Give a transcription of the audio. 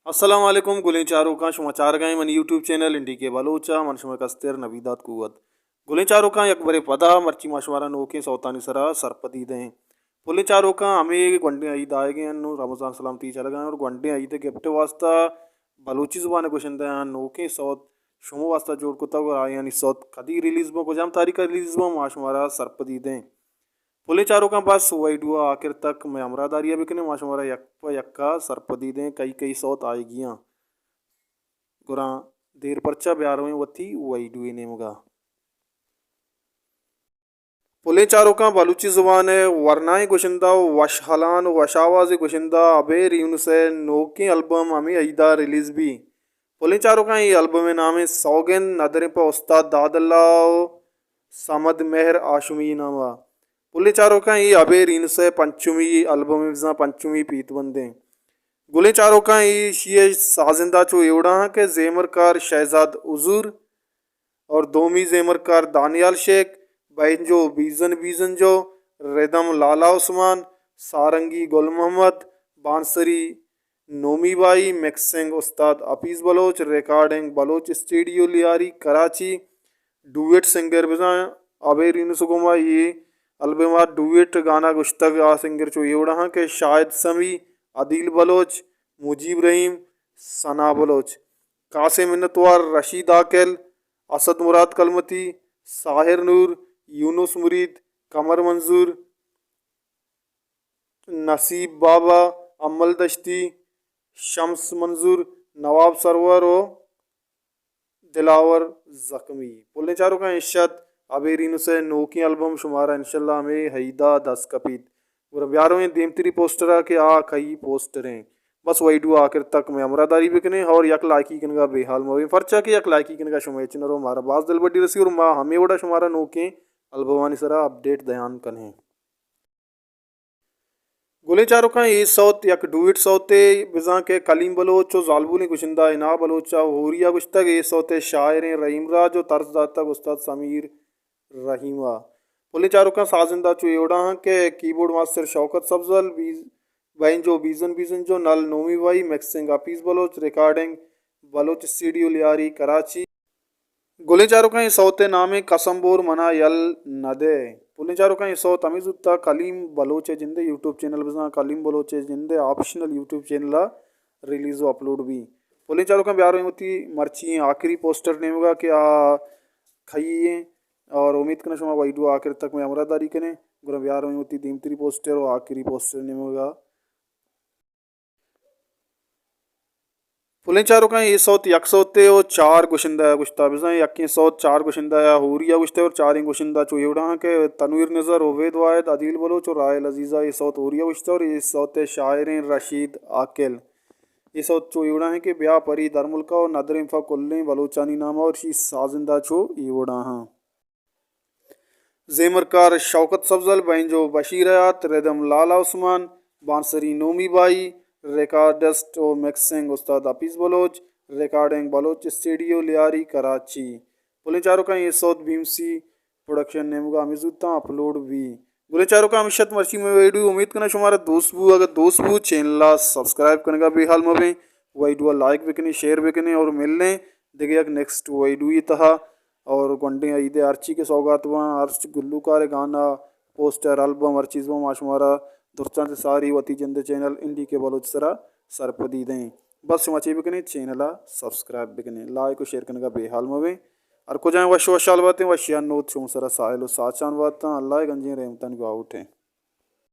السلام علیکم گلیں چاروکاں، شما چارگائیں منی یوٹیوب چینل انڈی کے بلوچ ءَ، من شمئے کستر نبی داد قوت۔ گلیں چاروکاں، یک برے پدا مرچی ما شمارا نوکیں سوتانی سرا سرپدی دیں۔ پلیں چاروکاں، ہمے گونڈیں عید آئیگیں انوں، رمضان سلامتی چلگا اور گونڈیں عید گپٹ واسطہ بلوچی زبان گوشندہ آں نوکیں سوت شمو واسطہ جوڑ کتگ اور آیانی سوت کدی ریلیز بوں، کجام تاریخ ریلیز بوں، ما شمارا سرپدی دیں۔ پلیں چاروکاں، بس ویڈیو آخر تک مئے ہمراہ داری بکنے، ما شمارا یک پہ یکا سرپدی دیں کئی کئی سوت آئیگیاں۔ گڑا دیر پرچا، بیارویں وتی ویڈیوئے نیمگا۔ پلیں چاروکاں، بلوچی زبان ءِ ورنائیں گشندہ و وش ہلان و وش آوازیں گشندہ عبیر یونس ءِ نوکیں البم ہمے عیدا ریلیز بی۔ پلیں چاروکاں، اے البم ءِ نام ایں سوگند، ندریں پہ استاد داد اللہ و صمد مہر ہاشمی ناما۔ پلیں چاروکاں، اے عبیر یونس ءِ پنچمی البم ایں، بزاں پنچمی پیت بندیں۔ گلیں چاروکاں، ایشی ءِ سازندہ چو اے وڑا ہاں کہ زیمرکار شہزاد حضور، اور دومی زیمرکار دانیال شیخ، بینجو بیزن بیزنجو، ردم لالا عثمان، سارنگی گل محمد، بانسری نومی بائی، مکسنگ استاد حفیظ بلوچ، ریکارڈنگ بلوچ اسٹوڈیو لیاری کراچی۔ ڈوئٹ سنگر بزاں عبیر یونس گوما اے البما ڈوئٹ گانا گشتگ، آ سنگر چو اے وڑا ہاں کہ شاہد سمی، عدیل بلوچ، مجیب رحیم، ثنا بلوچ۔ خاصیں منتوار رشید عاقل، اسد مراد کلمتی، ساحر نور، یونس مرید، قمر منظور، نصیب بابا، امل دشتی، شمس منظور، نواب سرور و دلاور زخمی۔ پلیں چاروکاں، ایش ات عبیر یونس ءِ نوکیں البم، شمارا انشاءاللہ ہمے عیدا دست کپیت۔ گڑا بیارویں دیمتری پوسٹرا کہ آ کئی پوسٹر ایں۔ بس ویڈیو آخر تک مئے ہمراہ داری بکنیں اور یک لائکی کنگا بے حال مبیں، پرچا کہ یک لائکی کنگا شمئے ہچ نہ رو، مارا باز دلبڈی رسی اور ما ہمے وڑا شمارا نوکیں البمانی سرا اپڈیٹ دیان کنیں۔ گلیں چاروکاں، اے سوت یک ڈوئٹ سوتے، بزاں کہ کلیم بلوچ و زالبولیں گشندہ حنا بلوچ ءَ ہوریا گشتگ۔ اے سوت ءِ شاعریں رحیم راج و طرز داتگ استاد سمیر رحیم ءَ۔ پلیں چاروکاں، سازندہ چو اے وڑا ہاں کہ کیبورڈ ماسٹر شوکت سبزل، بیز-، بینجو بیزن بیزنجو، نل نومی بائی، مکسنگ حفیظ بلوچ، ریکارڈنگ بلوچ اسٹوڈیو لیاری کراچی۔ گلیں چاروکاں، اے سوت ءِ نام ایں قسم بور منا یل نہ دے۔ پلیں چاروکاں، اے سوت ہمے زوتا کلیم بلوچ ءِ جند ءِ یوٹیوب چینل، بزاں کلیم بلوچ ءِ جند ءِ آپشنل یوٹیوب چینل ءَ ریلیز و اپلوڈ بی۔ پلیں چاروکاں، بیارویں وتی مرچی آخری پوسٹر نیمگا کہ آ کئی ایں، اور امید کناں شما ویڈیو آخر تک مئے ہمراہ داری کنیں۔ گڑا بیارویں وتی دیمتری پوسٹر و آخری پوسٹر نیمگا۔ پلیں چاروکاں، اے سوت یک سوتے و چار گشندہ ءَ گشتا، بزاں یکیں سوت چار گشندہ ءَ ہوری ءَ گشتے اور چاریں گشندہ چو اے وڑا ہاں کہ تنویر نظر، عبید واحد، عدیل بلوچ اور راحل عزیزا۔ اے سوت ہوری ءَ گشتا اور اے سوت ءِ شاعریں رشید عاقل۔ اے سوت چو اے وڑا ہیں کہ بیا پری درملکا و ندریں پہ کلیں بلوچانی نام اور شی سازندہ چو اے وڑا ہاں۔ زیمرکار شوکت سبزل، بینجو بشیر حیات، ردم لالا عثمان، بانسری نومی بائی، ریکارڈسٹ و مکسنگ استاد حفیظ بلوچ، ریکارڈنگ بلوچ اسٹوڈیو لیاری کراچی۔ پلیں چاروکاں، اے سوت بی ایم سی پروڈکشن نیمگا ہمے زوتاں اپلوڈ بی۔ گلیں چاروکاں، ہمیش ات مرچی مئے ویڈیو۔ امید کناں شمارا دوست بو، اگر دوست بو چینل ءَ سبسکرائب کنگا بے حال مبیں، ویڈیو ءَ لائک بکنیں، شیئر بکنیں اور ملیں دگہ یک نیکسٹ ویڈیو ءِ تہا۔ اور گونڈیں عید ءِ ہرچی کہ سوگات باں، ہرچ گلوکار ءِ گانا، پوسٹر، البم، ہر چیز باں، ما شمارا درستاں چہ ساری وتی جند ءِ چینل این ڈی کے بلوچ سرا سرپدی دیں۔ بس شما چے بکنیں، چینل ءَ سبسکرائب بکنیں، لائک و شیئر کنگا بے حال مبیں۔ ہر کجائیں وش وشحال باتیں، وشیان نوت شما سرا ساحل و ساچان باتاں۔ اللہ ءِ گنجیں رحمتانی باہوٹ ایں۔